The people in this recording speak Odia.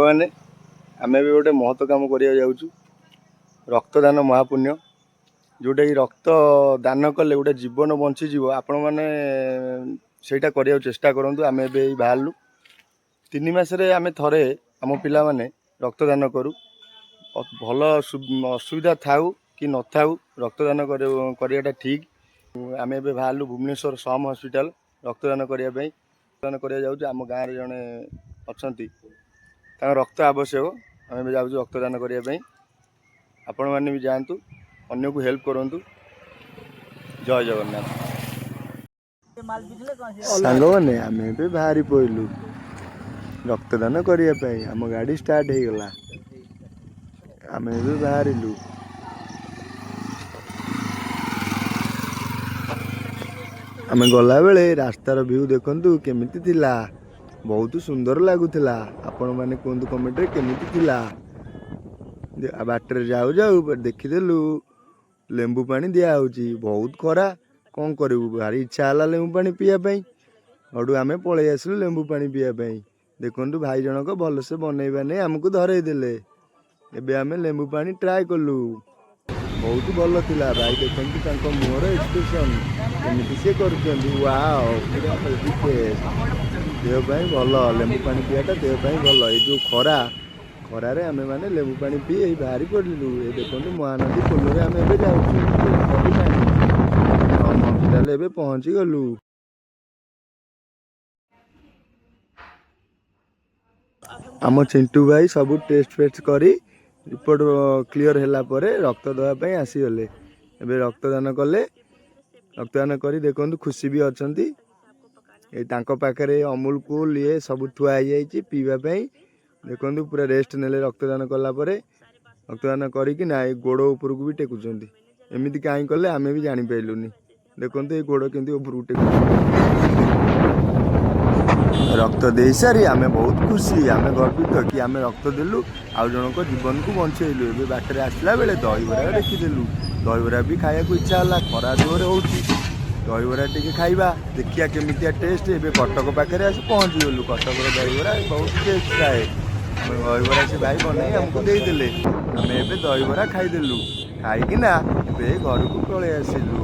ସାଙ୍ଗମାନେ, ଆମେ ଏବେ ଗୋଟେ ମହତ କାମ କରିବାକୁ ଯାଉଛୁ। ରକ୍ତଦାନ ମହାପୁଣ୍ୟ, ଯେଉଁଟାକି ରକ୍ତ ଦାନ କଲେ ଗୋଟେ ଜୀବନ ବଞ୍ଚିଯିବ। ଆପଣମାନେ ସେଇଟା କରିବାକୁ ଚେଷ୍ଟା କରନ୍ତୁ। ଆମେ ଏବେ ଏଇ ବାହାରିଲୁ। 3 ମାସରେ ଆମେ ଥରେ ଆମ ପିଲାମାନେ ରକ୍ତଦାନ କରୁ। ଭଲ ଅସୁବିଧା ଥାଉ କି ନଥାଉ, ରକ୍ତଦାନ କରିବାଟା ଠିକ୍। ଆମେ ଏବେ ବାହାରିଲୁ ଭୁବନେଶ୍ୱର ସମ୍ ହସ୍ପିଟାଲ ରକ୍ତଦାନ କରିବା ପାଇଁ। ରକ୍ତଦାନ କରିବାକୁ ଯାଉଛୁ। ଆମ ଗାଁରେ ଜଣେ ଅଛନ୍ତି, ତାଙ୍କ ରକ୍ତ ଆବଶ୍ୟକ। ଆମେ ଏବେ ଯାଉଛୁ ରକ୍ତଦାନ କରିବା ପାଇଁ। ଆପଣମାନେ ବି ଯାଆନ୍ତୁ, ଅନ୍ୟକୁ ହେଲ୍ପ କରନ୍ତୁ। ଜୟ ଜଗନ୍ନାଥ। ସାଙ୍ଗମାନେ, ଆମେ ଏବେ ବାହାରି ପଡ଼ିଲୁ ରକ୍ତଦାନ କରିବା ପାଇଁ। ଆମ ଗାଡ଼ି ଷ୍ଟାର୍ଟ ହେଇଗଲା। ଆମେ ଏବେ ବାହାରିଲୁ। ଆମେ ଗଲାବେଳେ ରାସ୍ତାର ଭ୍ୟୁ ଦେଖନ୍ତୁ କେମିତି ଥିଲା। ବହୁତ ସୁନ୍ଦର ଲାଗୁଥିଲା। ଆପଣମାନେ କୁହନ୍ତୁ କମେଣ୍ଟରେ କେମିତି ଥିଲା। ବାଟରେ ଯାଉ ଯାଉ ଦେଖିଦେଲୁ ଲେମ୍ବୁ ପାଣି ଦିଆହେଉଛି। ବହୁତ ଖରା, କ'ଣ କରିବୁ? ଭାରି ଇଚ୍ଛା ହେଲା ଲେମ୍ବୁ ପାଣି ପିଇବା ପାଇଁ। ସେଠୁ ଆମେ ପଳେଇ ଆସିଲୁ ଲେମ୍ବୁ ପାଣି ପିଇବା ପାଇଁ। ଦେଖନ୍ତୁ, ଭାଇ ଜଣକ ଭଲସେ ବନେଇ ବାନେଇ ଆମକୁ ଧରେଇ ଦେଲେ। ଏବେ ଆମେ ଲେମ୍ବୁ ପାଣି ଟ୍ରାଏ କଲୁ, ବହୁତ ଭଲ ଥିଲା। ଭାଇ, ଦେଖନ୍ତୁ ତାଙ୍କ ମୁହଁର ଏକ୍ସପ୍ରେସନ୍ କେମିତି ସିଏ କରୁଛନ୍ତି। ୱାଓ, ପୁରା ହେଭି ଟେଷ୍ଟ। ଦେହ ପାଇଁ ଭଲ, ଲେମ୍ବୁ ପାଣି ପିଇବାଟା ଦେହ ପାଇଁ ଭଲ। ଏଇ ଯେଉଁ ଖରା, ଖରାରେ ଆମେମାନେ ଲେମ୍ବୁ ପାଣି ପିଇ ଏଇ ବାହାରି ପଡ଼ିଲୁ। ଏ ଦେଖନ୍ତୁ, ମହାନଦୀ ପୋଲରେ ଆମେ ଏବେ ଯାଉଛୁ। ନଦୀ ପାଣି ହସ୍ପିଟାଲ ଏବେ ପହଞ୍ଚିଗଲୁ। ଆମ ଚିଣ୍ଟୁ ଭାଇ ସବୁ ଟେଷ୍ଟ ଫେଷ୍ଟ କରି ରିପୋର୍ଟ କ୍ଲିଅର ହେଲା ପରେ ରକ୍ତ ଦେବା ପାଇଁ ଆସିଗଲେ। ଏବେ ରକ୍ତଦାନ କଲେ। ରକ୍ତଦାନ କରି ଦେଖନ୍ତୁ ଖୁସି ବି ଅଛନ୍ତି। ଏଇ ତାଙ୍କ ପାଖରେ ଅମୁଲ କୁଲ ଇଏ ସବୁ ଥୁଆ ହେଇଯାଇଛି ପିଇବା ପାଇଁ। ଦେଖନ୍ତୁ, ପୁରା ରେଷ୍ଟ ନେଲେ ରକ୍ତଦାନ କଲା ପରେ। ରକ୍ତଦାନ କରିକି ନା ଏ ଗୋଡ଼ ଉପରକୁ ବି ଟେକୁଛନ୍ତି। ଏମିତି କାହିଁ କଲେ, ଆମେ ବି ଜାଣିପାରିଲୁନି। ଦେଖନ୍ତୁ, ଏଇ ଗୋଡ଼ କେମିତି ଉପରକୁ ଟେକୁଛନ୍ତି। ରକ୍ତ ଦେଇସାରି ଆମେ ବହୁତ ଖୁସି, ଆମେ ଗର୍ବିତ କି ଆମେ ରକ୍ତ ଦେଲୁ, ଆଉ ଜଣଙ୍କ ଜୀବନକୁ ବଞ୍ଚେଇଲୁ। ଏବେ ବାଟରେ ଆସିଲା ବେଳେ ଦହିବରା ଦେଖିଦେଲୁ। ଦହିବରା ବି ଖାଇବାକୁ ଇଚ୍ଛା ହେଲା। ଖରା ଜୋରେ ହେଉଛି, ଦହିବରା ଟିକେ ଖାଇବା, ଦେଖିବା କେମିତିଆ ଟେଷ୍ଟ। ଏବେ କଟକ ପାଖରେ ଆସି ପହଞ୍ଚିଗଲୁ। କଟକର ଦହିବରା ବହୁତ ଟେଷ୍ଟ ଥାଏ। ଆମେ ଦହିବରା ସେ ଭାଇ ବନେଇ ଆମକୁ ଦେଇଦେଲେ। ଆମେ ଏବେ ଦହିବରା ଖାଇଦେଲୁ। ଖାଇକିନା ଏବେ ଘରକୁ ପଳେଇ ଆସିଲୁ।